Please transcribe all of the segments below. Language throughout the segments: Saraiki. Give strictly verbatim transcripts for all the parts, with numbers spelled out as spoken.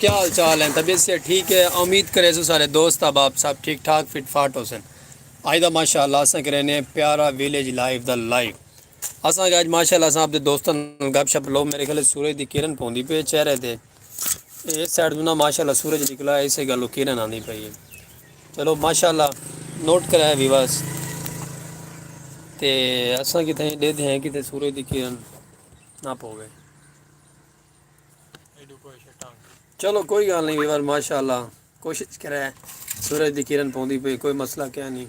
کیا حال چال ہیں؟ طبیعت سے ٹھیک ہے؟ امید کرے سو سارے دوست احباب سب ٹھیک ٹھاک فٹ فاٹ ہو سن۔ آج دا ماشاء اللہ اساں کرے نے پیارا ویلیج لائف دا لائیو۔ اساں کہ اج ماشاء اللہ اساں اپنے دوستاں نال گپ شپ لو۔ میرے خیال سورج دی کرن پوندی پئی چہرے تے۔ اے سائیڈ نہ ماشاء اللہ سورج نکلا ہے، اسے گالوں کرن آندی پئی ہے۔ چلو ماشاء اللہ نوٹ کرائے ویورز۔ تے اساں کتھے ڈیدھے ہیں کتھے سورج دی کرن نہ پوے۔ چلو کوئی گال نہیں ویور، ماشاء اللہ کوشش کرے۔ سورج دی کرن پوندی پئی، کوئی مسئلہ کیا نہیں۔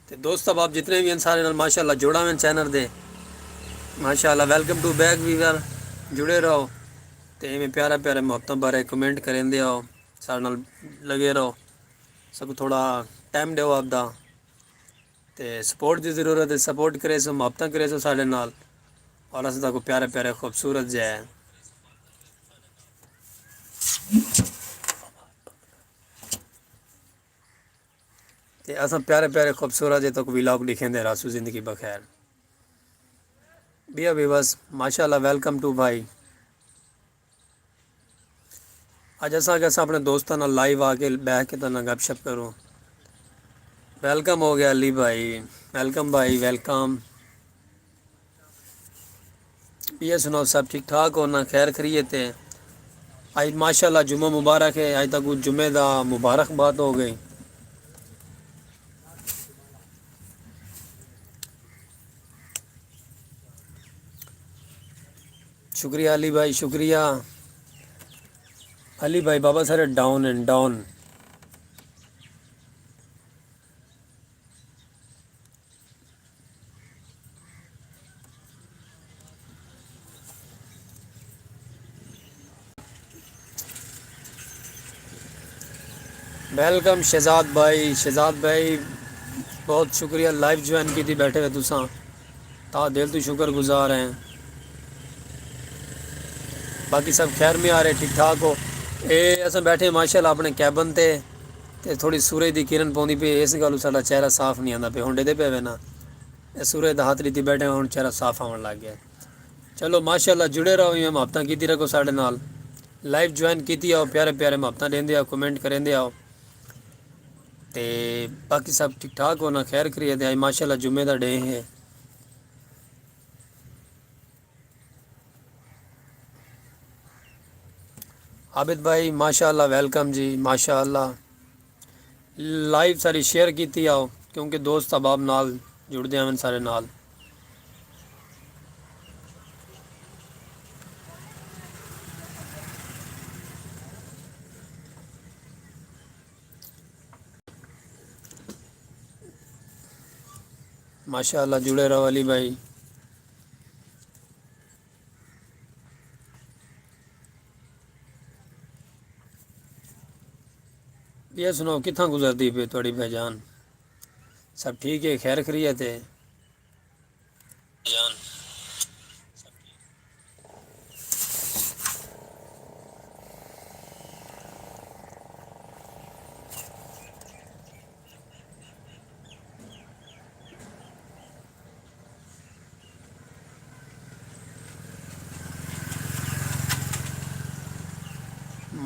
تے دوست احباب جتنے بھی ہیں سارے نال ماشاء اللہ جڑا ہوئے چینل دے۔ ماشاء اللہ ویلکم ٹو بیک ویور، جڑے رہو۔ تے ایویں پیارا پیارے محبتاں بارے کمنٹ کریندے آؤ، سارے نال لگے رہو۔ سکو تھوڑا ٹائم ڈیو آپ دا۔ تے سپورٹ دی ضرورت ہے، سپورٹ کریسو، محبتاں کریسو ساڈے نال۔ اور اساں تہاکوں پیارے پیارے خوبصورت جے تے اساں پیارے پیارے خوبصورت جے تہاکوں ولاگ ڈکھیندے رہسوں۔ زندگی بخیر۔ بیا ویورز ماشاء اللہ ویلکم ٹو بھائی۔ اج اساں کہ اساں اپنے دوستاں نال لائیو آ کے بہہ کے تہاڈے نال گپ شپ کروں۔ ویلکم ہو گیا علی بھائی۔ ویلکم بھائی ویلکم۔ یہ سناؤ سب ٹھیک ٹھاک ہو نا؟ خیر خیریت ہے؟ اج ماشاء اللہ جمعہ مبارک ہے، اج تہاکوں جمعے دا مبارکباد ہو گئی۔ شکریہ علی بھائی، شکریہ علی بھائی۔ بابا سارے ڈاؤن ہیں، ڈاؤن۔ ویلکم شہزاد بھائی۔ شہزاد بھائی بہت شکریہ، لائیو جوائن کیتی بیٹھے ہوئے تساں، تہاڈا دل توں شکر گزار ہیں۔ باقی سب خیر میں آ رہے، ٹھیک ٹھاک ہو؟ اے اساں بیٹھے ہیں ماشاءاللہ اپنے کیبن تے، تے تھوڑی سورج دی کرن پوندی پئی، اس گالوں ساڈا چہرہ صاف نہیں آندا پیا۔ ہن ڈیدھے پے وے نا، اے سورج دا ہاتھ ڈتی بیٹھے ہیں، ہن چہرہ صاف آون لگ گیا۔ چلو ماشاءاللہ جڑے رہو، ایویں محبتاں کیتی رکھو ساڈے نال، لائیو جوائن کیتی آؤ، پیارے پیارے محبتاں ڈیندے آؤ، کمنٹ کریندے آؤ۔ تے باقی سب ٹھیک ٹھاک ہو نا؟ خیر خیریت ہے؟ اج ماشاءاللہ جمعے دا ڈے ہے۔ عابد بھائی ماشاءاللہ ویلکم جی، ماشاءاللہ۔ لائیو ساری شیئر کیتی آؤ، کیونکہ دوست احباب نال جڑدے آون سارے نال۔ ماشاءاللہ جڑے رہو علی بھائی۔ یہ سناؤ کتھاں گزردی پئی تہاڈی بھائی جان؟ سب ٹھیک ہے، خیر خیریت ہے؟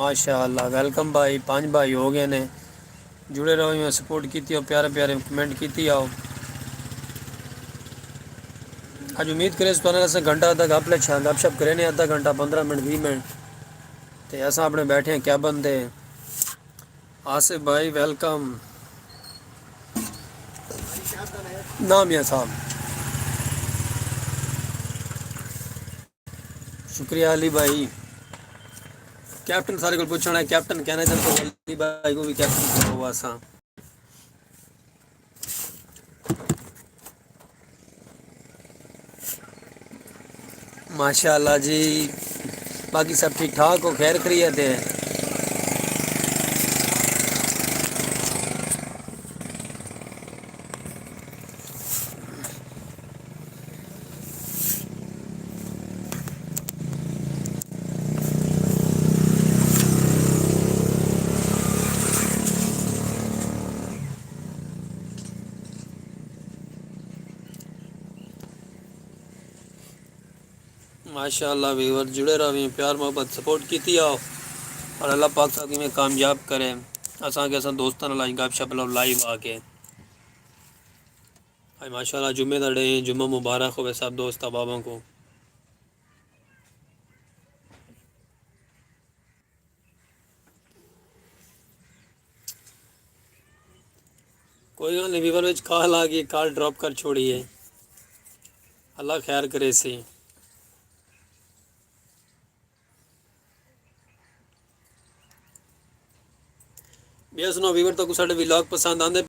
ماشاءاللہ ویلکم بھائی، پنج بھائی ہو گئے نے۔ جڑے رہو، ایویں سپورٹ کیتی آؤ، پیارے پیارے کمنٹ کیتی آؤ۔ اج امید کرے اس طرح اساں گھنٹہ ادھا گپ لے چھاں، گپ شپ کرے نے ادھا گھنٹہ، پندرہ منٹ، ویہہ منٹ۔ تے اساں اپنے بیٹھے ہیں کیبن تے۔ آصف بھائی ویلکم۔ نہ میاں صاحب۔ شکریہ علی بھائی۔ کیپٹن سارے کول پچھنا ہے، کیپٹن کہنا ہے، علی بھائی کو بھی کیپٹن کرو اساں۔ ماشاءاللہ جی، باقی سب ٹھیک ٹھاک ہو، خیر خیریت ہے؟ ماشاءاللہ ویور جڑے رہویں، پیار محبت سپورٹ کیتی آؤ۔ اور اللہ پاک ساکوں ایویں کامیاب کرے۔ اساں کے اساں دوستاں نال اج گپ شپ لو لائیو آ کے۔ اج ماشاءاللہ جمعے دا ڈے، جمعہ مبارک ہوے سب دوست احباباں کو۔ کوئی گال نہیں ویور، وچ کال آ گئی، کال ڈراپ کر چھوڑی ہے۔ اللہ خیر کرے سی۔ بیا سنو ویور، تاکوں ساڈے ولاگ پسند آندے؟